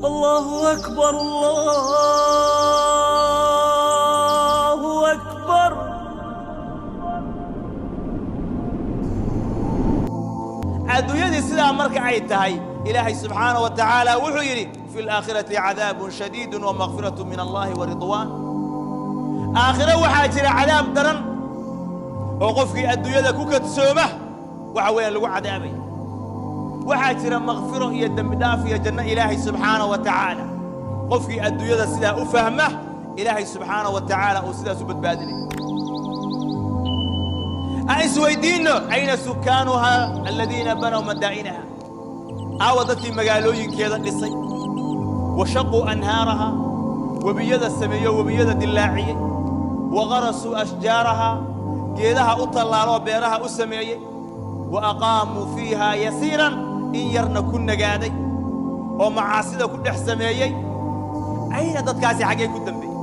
الله أكبر الله أكبر. Adduunyadii sidaa marka ay tahay, Ilaahay subxaanaه wa tacaala wuxuu yidhi: fi alaakhirati cadaabun shadiidu wamaqfiraة min allahi wa ridwaan. Aakhiro waxaa jira cadaab daran oo qofkii adduunyada ku kadsooma waxa weeyaan lagu cadaabaya. Waxaa jira makfiro iyo dembi dhaaf iyo janno Ilaahay subxaanaه wa tacaala. Qofkii adduunyada sidaa u fahma, Ilaahay subxaanaه wa tacaala uu sidaas u badbaadinaya. Aan isweydiinno: ayna sukaanuhaa aladiina banow madaa'inaha? Aawa dadkii magaalooyinkeeda dhisay? Wa shaquu anhaaraha, webiyada sameeyo, webiyada dillaaciyey? Wa garasuu ashjaaraha, geedaha u tallaaloo beeraha u sameeyey? Wa aqaamuu fiihaa yasiiran, in yarna ku nagaaday oo macaasida ku dhex sameeyey? Ayna dadkaasi xaggee ku dambeeyey?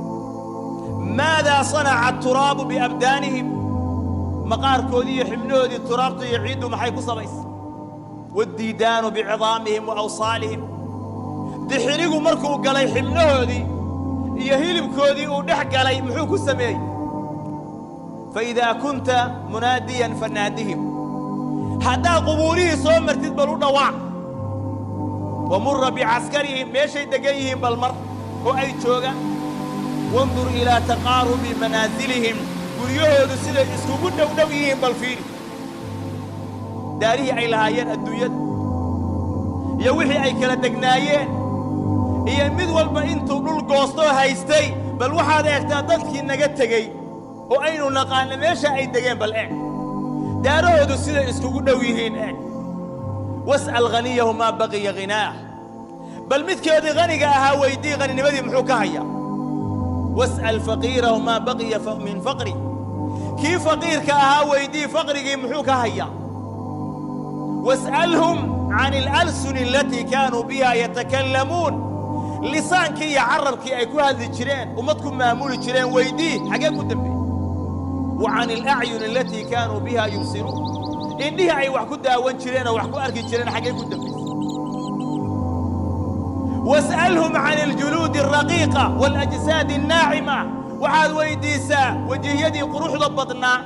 Maadaa sanaca aturaabu biabdaanihim? Maqaarkoodii iyo xibnahoodii turaabtu iyo ciiddu maxay ku samaysay? Waaddiidaanu bicidaamihim wa awsaalihim. Dixirigu markuu galay xibnahoodii iyo hilibkoodii uu dhex galay, muxuu ku sameeyey? Faidaa kunta munaadiyan fanaadihim. Haddaad qubuurihii soo martid, bal u dhawaaq. Wamurra bicaskarihim, meeshay deggan yihiin bal mar oo ay joogaan. Wandur ilaa taqaarubi manaasilihim, guryahoodu siday iskugu dhow dhow yihiin bal fiiri. Daarihii ay lahaayeen adduunyada iyo wixii ay kala degnaayeen iyo mid walba intuu dhul goostoo haystay, bal waxaad eegtaa dadkii naga tegey oo aynu naqaanno meesha ay degeen, bal eeg daarahoodu siday iskugu dhow yihiin, eeg. Was'al haniyahu maa baqiya khinaah. Bal midkoodii haniga ahaa weydii, haninimadii muxuu ka hayaa? Was'al faqiirahu maa baqiya min faqri. Kii faqiirka ahaa weydii, faqrigii muxuu ka hayaa? Was'alhum can alalsuni alatii kaanuu biha yatakallamuun. Lisaankii iyo carabkii ay ku hadli jireen, ummad ku maamuli jireen, weydii, xaggee ku dambeeyey? Wa can alacyun alatii kaanuu biha yubsiruun. Indhihii ay wax ku daawan jireen oo wax ku arki jireen, xaggee ku dambaysay? Was'alhum can aljuluudi alraqiiqa waalajsaadi annaacima. Waxaad weyddiisaa wejiyadii quruxda badnaa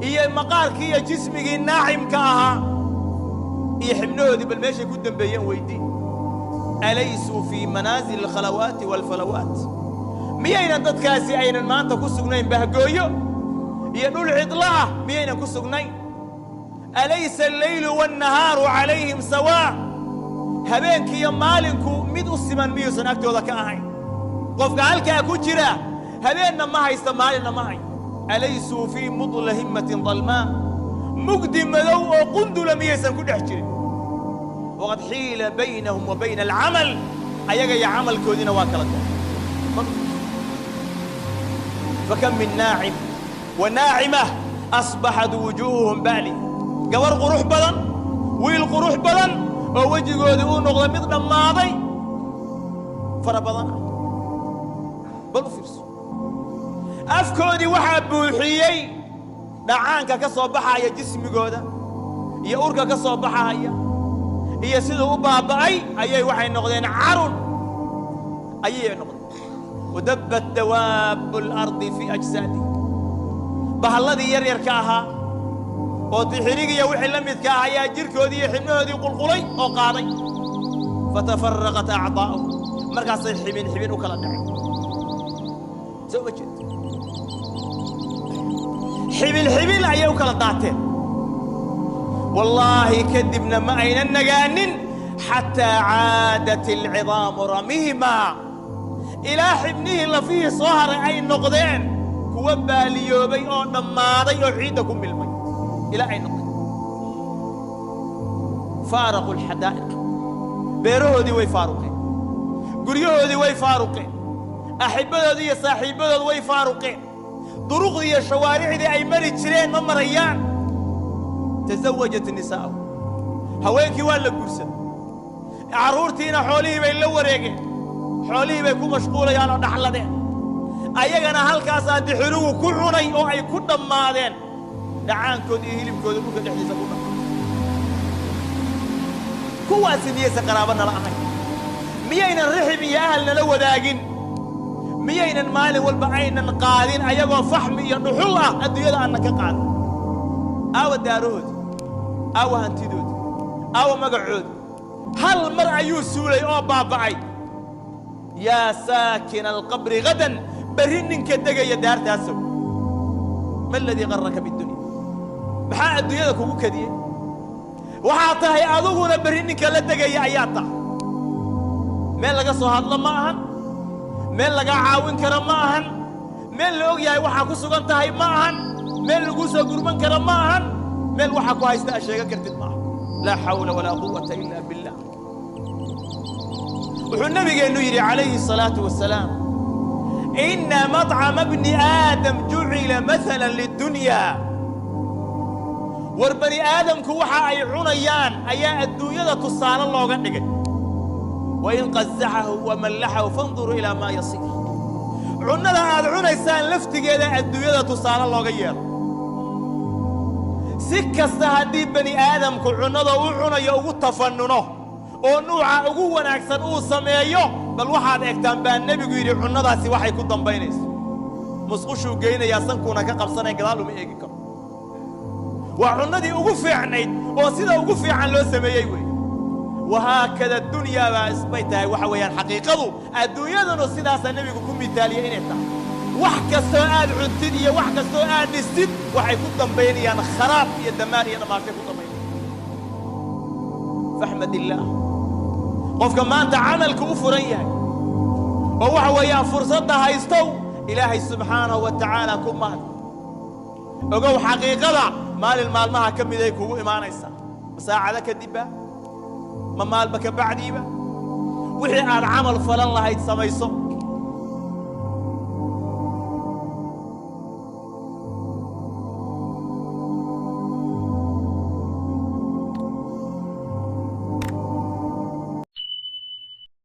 iyo maqaarkii iyo jismigii naacimka ahaa iyo xibnahoodii, bal meeshay ku dembeeyeen weydii. Alaysuu fii manaasili alkhalawaati waalfalawaat? Miyaynan dadkaasi aynan maanta ku sugnayn bahgooyo iyo dhul cidlo ah? Miyaynan ku sugnayn? Alaysa alleylu waannahaaru calayhim sawaa? Habeenkiiyo maalinku mid u siman miyuusan agtooda ka ahayn? Qofka halkaa ku jira habeenna ma haysta, maalinna ma hayo. Alaysuu fii mudla himmatin dalmaa? Mugdi madow oo qundula miyaysan ku dhex jirin? Waqad xiila baynahum wa bayna alcamal. Ayaga iyo camalkoodiina waa kala go'ay. Fakam min naacim wa naacima asbaxat wujuuhuhum baali. Gabar qurux badan, wiil qurux badan oo wejigoodii uu noqday mid dhammaaday fara badan ah, bal u fiirso. Afkoodii waxaa buuxiyey dhacaanka ka soo baxaya jismigooda iyo urka ka soo baxaya iyo siduu u baaba'ay ayay waxay noqdeen carun ayay noqdeen. Wadabbat dawaabu alardi fii ajsaadi. Bahalladii yar yarka ahaa oo dixirigiiyo wixii la midka ah ayaa jirkoodii iyo xibnahoodii qulqulay oo qaaday. Fatafaraqat acdaa'uhum, markaasay xibin xibin u kala dhaceen. Soo ma jeed? Xibin xibin ayay u kala daateen. Wallaahi, kadibna ma aynan nagaanin xataa caadat alcidaamu ramiima, ilaa xibnihii lafihii soo haray ay noqdeen kuwa baaliyoobay oo dhammaaday oo ciidda ku milmay ilaa ay noqdeen. Faaraqu alxadaa'iq, beerahoodii way faaruqeen, guryahoodii way faaruqeen, axibbadoodii iyo saaxiibbadood way faaruqeen, duruqdii iyo shawaaricdii ay mari jireen ma marayaan. Tasawajat nisaa'ahu, haweenkii waa la guursaday. Carruurtiina xoolihii bay la wareegeen, xoolihii bay ku mashquulayaan oo dhaxladeen. Ayagana halkaasaa dixirugu ku cunay oo ay ku dhammaadeen, dhacaankood iyo hilibkooda dhulka dhexdiisa ku dhamaaday. Kuwaasi miyaysan qaraabo nala ahayn? Miyaynan rixim iyo ahal nala wadaagin? Miyaynan maalin walba aynan qaadin ayagoo faxmi iyo dhuxul ah adduunyada aanna ka qaadin? Aawa daarahooda, aawa hantidooda, aawa magacooda? Hal mar ayuu suulay oo baaba'ay. Yaa saakina alqabri gadan, berri ninka degaya daartaasow, ma aladii qarraka bidunya? Maxaa adduunyada kugu kadiyey? Waxaa tahay adiguna berri ninka la degaya ayaa tahay. Meel laga soo hadlo ma ahan, meel lagaa caawin karo ma ahan, meel la og yahay waxaa ku sugan tahay ma ahan, meel laguu soo gurman karo ma ahan, meel waxaa ku haysta aad sheegan kartid ma ahan. Laa xawla walaa quwata ila billah. Wuxuu nabigeennu yidhi calayhi الsalaatu wasalaam: ina maطcama bni aadam jucila maala liddunyaa. War bani aadamku waxa ay cunayaan ayaa adduunyada tusaale looga dhigay. Wain qazaxahu wamallaxahu fanduruu ilaa maa yasiir. Cunnada aad cunaysaan laftigeeda adduunyada tusaale looga yeelo. Si kasta haddii bani aadamku cunnada u cunayo ugu tafannuno oo nuuca ugu wanaagsan uu sameeyo, bal waxaad eegtaan baa nebigu yidhi cunnadaasi waxay ku dambaynayso. Musqushuu geynayaa, sankuuna ka qabsanaya, gadaal uma eegi karo. Waa cunnadii ugu fiicnayd oo sida ugu fiican loo sameeyey weeye. Wahaakada dunyaa baa isbay tahay. Waxa weeyaan xaqiiqadu adduunyaduna sidaasaa nebigu ku mitaaliyey inay tahay. Wax kastoo aad cuntid iyo wax kastoo aad dhistid waxay ku dambaynayaan kharaab iyo damaar iyo dhamaashay ku dambaynayaan. Faxmad illaah. Qofka maanta camalka u furan yahay oo waxa weeyaan fursadda haystow, Ilaahay subxaanahu wa tacaala ku mahad. Ogow xaqiiqada maalin maalmaha ka mid ay kugu imaanaysaa, ma saacado kadibba, ma maalba ka bacdiiba. Wixii aad camal falan lahayd samayso.